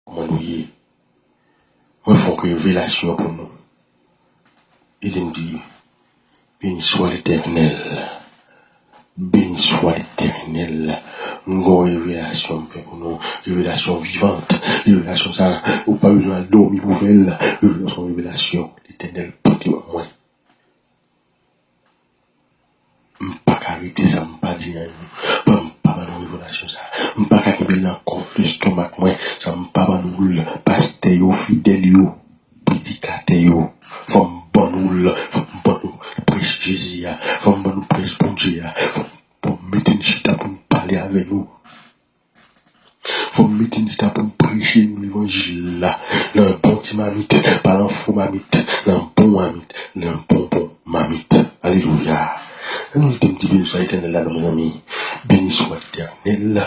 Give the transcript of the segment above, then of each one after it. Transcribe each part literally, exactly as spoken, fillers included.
Kòman nou ye? Mwen fè yon revelasyon pou nou. Li di m di, Beni swa Letènèl. Beni swa Letènèl. M gon revelasyon m fè pou nou. Revelasyon vivant. Revelasyon sa, ou pa bezwen al dòmi pou fè l. Revelasyon, revelasyon. Letènèl pote ban mwen. M pa ka rete san m pa di anyen. Ban m pa ban nou revelasyon sa. M pa ka kenbe l nan konf lestomak mwen san m pa ban nou l. Pastè yo, fidèl yo, predikatè yo, fò m ban nou l, fò m ban nou prèch Jezi a, fò m ban nou prèch Bondye a, fò m, fò m mete n chita pou n pale avè nou. Fò m mete n chita pou n preche nou levanjil la, nan bon ti mamit, pa nan fo mamit, nan bon mamit, nan bon bon mamit. Alelouya. Ann nou kite m di beni swa Letènèl la non, mezanmi. Beni swa Letènèl.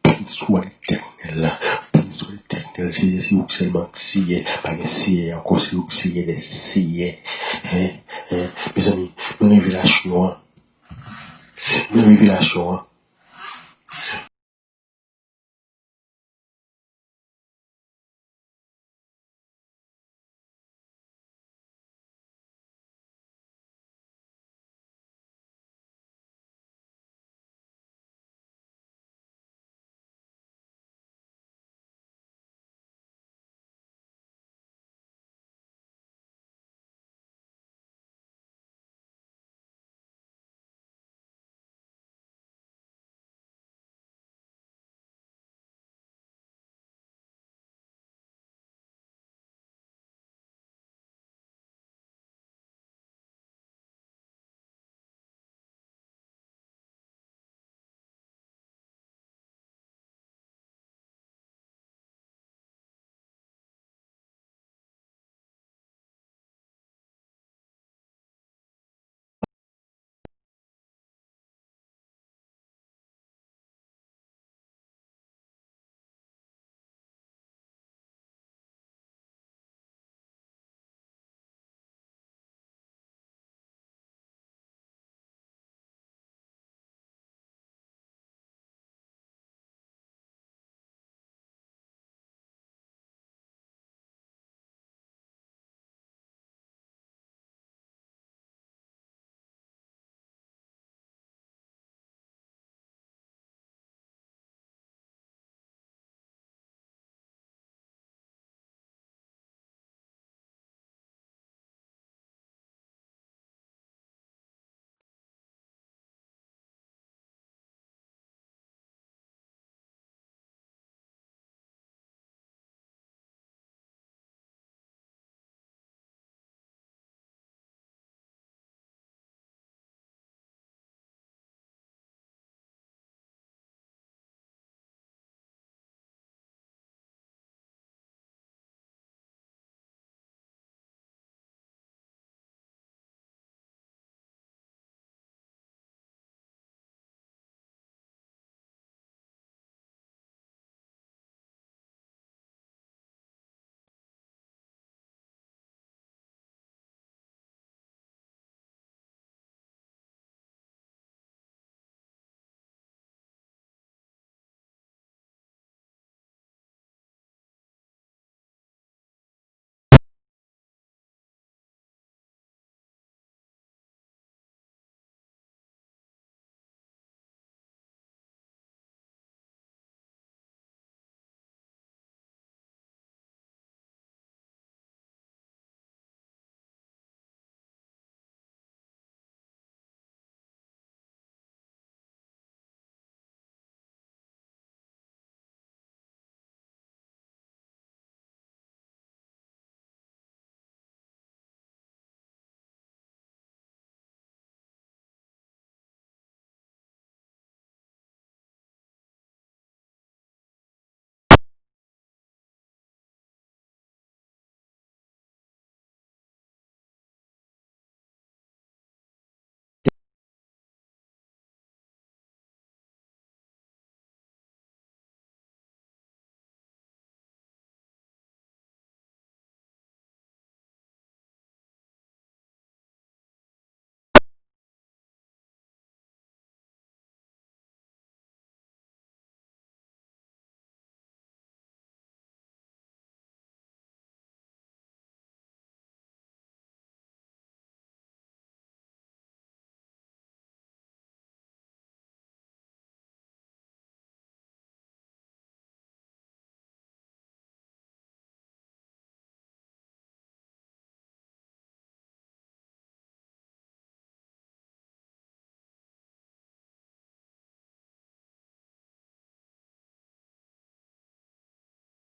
Beni swa Letènèl. Beni swa Letènèl. Seyè, se ou k sèlman k Seyè. Pa gen Seyè ankò, se ou k Seyè dè Seyè. Hein? Hein? Mezanmi, men revelasyon an. Men revelasyon an.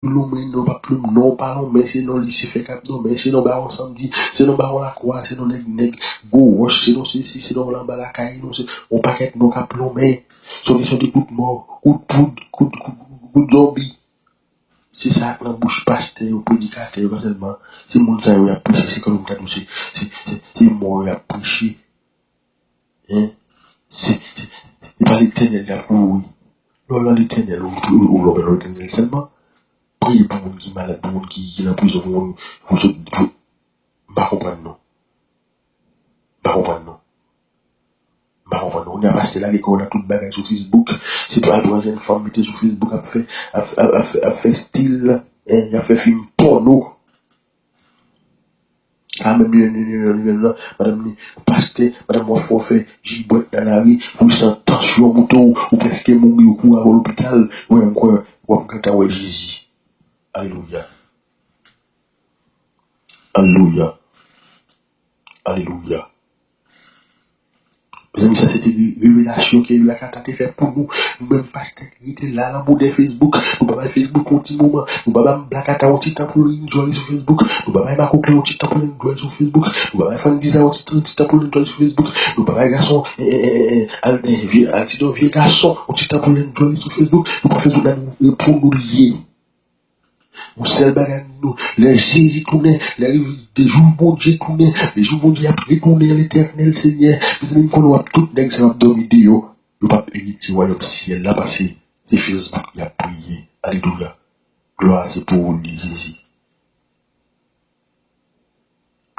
Lonmen, non, p ap lonmen, non, pa lonmen, se non Lisifè k ap nonmen, se non Bawon Sandy, se non Bawon Lakwa, se non nèg, nèg gwo wòch, se non sesi, se non anba lakay, non, se yon pakèt non k ap lonmen. Se yon kesyon de kout mò, kout poud, kout, kout, kout, kout zonbi. Se sa k nan bouch pastè yo, predikatè yo, pa sèlman. Se moun sa yo y ap preche, se kòm m ta di w, se, se, se, se mò y ap preche. Hein? Se, se pa Letènèl y ap louwe. Lè w nan Letènèl, ou, ou, ou louwe Letènèl sèlman. Priye pou moun ki malad, pou moun ki, ki nan prizon, pou moun, pou sot, pou, m pa konprann non. M pa konprann non. M pa konprann non. Kounye a pastè lage kò l nan tout bagay sou Facebook. Se pou al pran jèn fanm mete sou Facebook ap fè, ap, ap, ap, ap fè stil, hein, y ap fè fim pòno. Sa menm yo, yo, yo, yo, yo, yo, madanm ni pastè, madanm w ap fè w fè jibwèt nan lari, pou san tansyon moute w, ou prèske mouri, ou kouri al lopital, ou menm kwè w ap gentan wè Jezi. Alelouya. Alelouya. Alelouya. Mezanmi, sa se te re-, revelasyon ke Blakata te fè pou nou. Nou menm pastè ki rete la, nan modè Facebook, nou pa bay Facebook yon ti moman. Nou pa bay Blakata yon ti tan pou l enjoy sou Facebook. Nou pa bay Makokle yon ti tan pou l enjoy sou Facebook. Nou pa bay Fandiza yon ti tan, ti tan pou l enjoy sou Facebook. Nou pa bay gason, eh, eh, eh, eh, eh, al, eh, vye, Altidor vye gason yon ti tan pou l enjoy sou Facebook. Nou pa Facebook la, nou, pou nou l ye. Yon sèl bagay nou, lè Jezi tounen, lè rive de jou Bondye tounen, le jou Bondye ap retounen, Letènèl Senyè, mezanmi, m konnen w ap tout nèg sa yo ap dòmi deyò, yo p ap eritye wayòm syèl la, paske se Facebook y ap priye. Alelouya. Glwa se pou ou li, Jezi.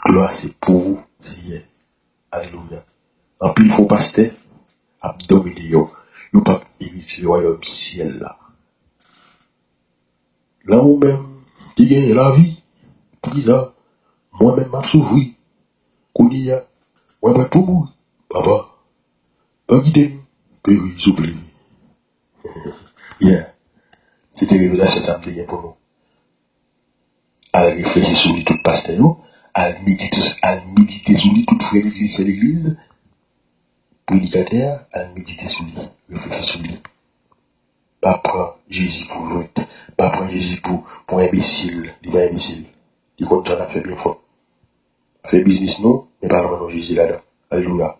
Glwa se pou ou, Senyè. Alelouya. Anpil fo pastè ap dòmi deyò, yo p ap eritye wayòm syèl la. Lanmou menm ki genyen lavi, poukisa mwen menm m ap soufri kounye a, mwen prèt pou mouri. Papa, pa kite m peri, souple. Yeah. Se te revelasyon sa m te gen pou nou. Al reflechi sou li tout pastè yo, al medite, al medite sou li tout frè legliz, sè legliz, predikatè, al medite sou li, reflechi sou li. Pa pran Jezi pou jwèt. Pa pran Jezi pou, pou enbesil. Li pa enbesil. Li konn sa l ap fè byen fò. Fè biznis nou, men pa nan non Jezi ladan. Alelouya.